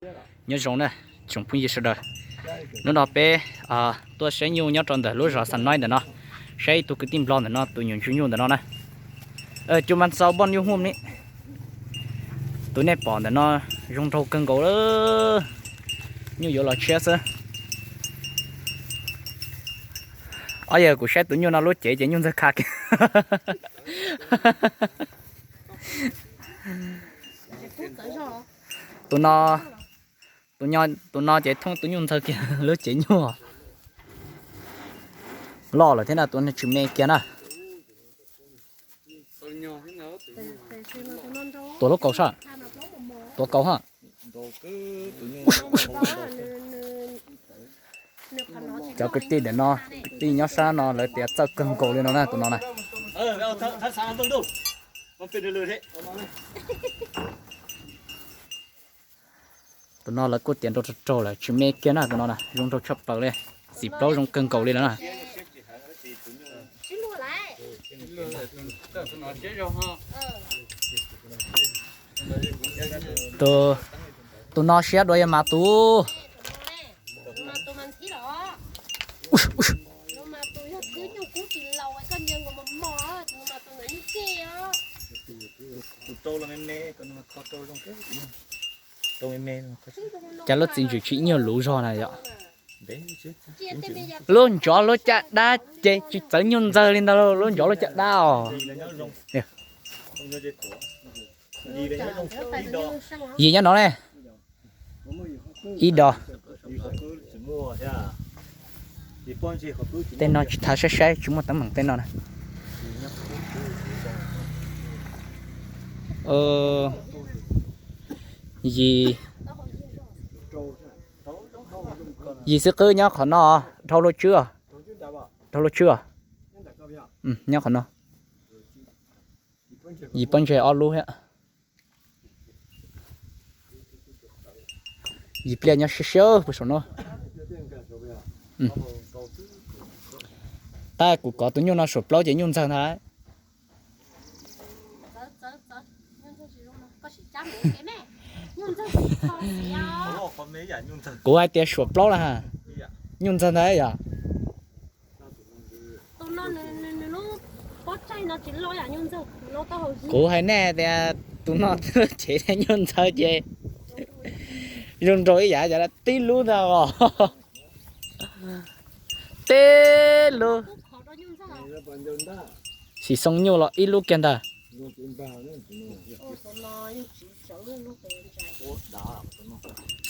Nyob zoo na, tsoom phooj ywg sawv daws. Hnub no peb tuaj saib nyuj nyob rau ntawm lub zos Xa Noib ntawm no, saib ib tug kwv tij Nplog ntawm no tus nyuam ntsuj nyuj ntawm no na. Cua mas xau npoj nyuj hum ni. Tus nej pom ntawm no zoo nraug kawg nkaus lawm. Nyuj yuav los tshiab xwb. Ob yawg kuv saib tus nyuj no lub cev ces nyuj ntxawg kha kiag. Tus no, tus no ces thooj tus nyuj ntxawg kiag lub cev nyuj. Loj lawm thiab na, tus no tsis me kiag na. Tuav lub kaus sab, tuav kaus ha. Cov kwv tij ntawm no, kwv tij nyob sab no lawv tias txawj kawg nkaus li no na, tus no na. Tus no lawv kuj tias nrau raug raug lawm, tsis me kiag na, tus no na zoo nraug tshaj plaws li, txiv plaub zoo kawg nkaus li lawm na. Tus no siab dua yog mas tus. Cas lub txiv ntsws tsis nyuag luv zog na yom. Lub ntsov lub caj dab ces tsis txawv nyuj ntxawg li ntag, lub ntsov lub caj dab os. Yim nyob no ne. Ib do. Tej no tsis thav saib saib, tsis muaj teeb meem tej no na. Yim, yim xib qwb nyob qhov no, dhau luaj tswb, dhau luaj tswb. Nyob qhov no. Yim pob ntseg ob lub thiab. Yim pliaj nyob siab siab puag saum no. Tab kuv kov tus nyuj no suam plaub ces nyuj ntxawg ntag. Kuv hais tias suam plaub lawm ha. Nyuj ntxawg ntag yom. Kuv hais nej tias tus no twb cev nyuj ntxawg ces zoo nraug ib yam, yam tib lub ntag os. Tib lub. Sim xoo nyuj los ib lub kiag ntag.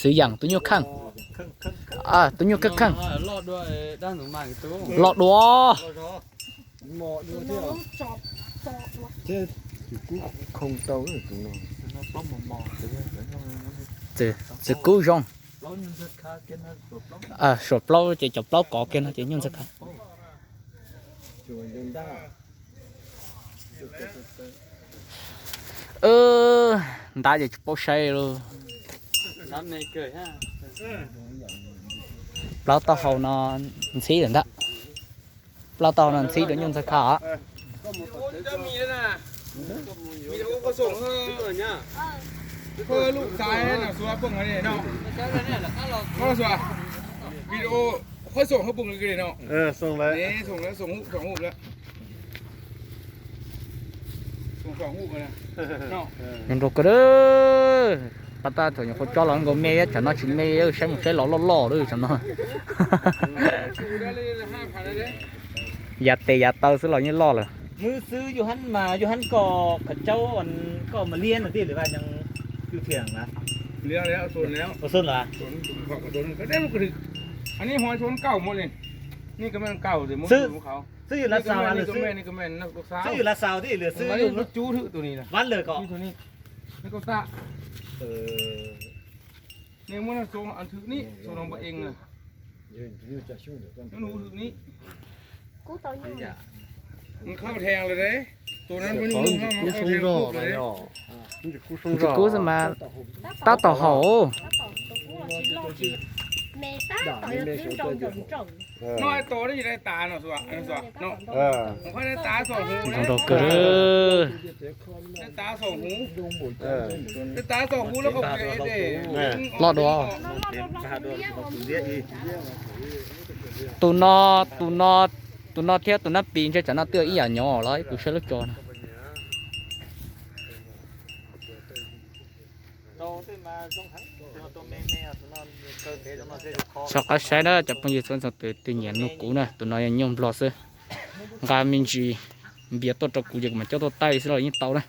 Xwv yam tus nyuj kheej, tus nyuj kheej kheej. Loj dua. Txwv kub zoo. Suam plaub ces cov plaub kov kiag no ces nyuj ntxawg kheej. Ntab ces tsis paub saib li. Plaub taub hau no ntxhib lawm ntag. Plaub taub hau no ntxhib rau nyuj ntxawg kha os. Nrog koj, pab tab thaum nyuam qhuav tsob los nkaus me, tsam no tsis me, saib mus saib los loj loj lawm tsam no. Yav tes yav taw xwb los yeej loj lawm. Mwb xwb, yus hab mas yus hab kom qhov caub, kom mas liab no thiaj li vaj nyoog yus thiaj na. Xwb yus lav xaus, xwb yus lav xaus thiaj li xwb, vab lawm kom. Ntsis kub xwb mas tab tom haum. Noj tos li tas no, nrog kawg. Loj dua. Tus no, tus no, tus no thiab tus nab tis ntshe tsam no twb ib yam nyob los ib kuv saib lub tso na. Soj qab saib na cov phooj ywg txhua leej txhua tus, tus nyiam nug kuv na, tus no yog nyuj nplog xwb. Nqa me ntsis npias tuaj rau kuv ces kuv mam coj tuaj taij xwb los yeej tau na.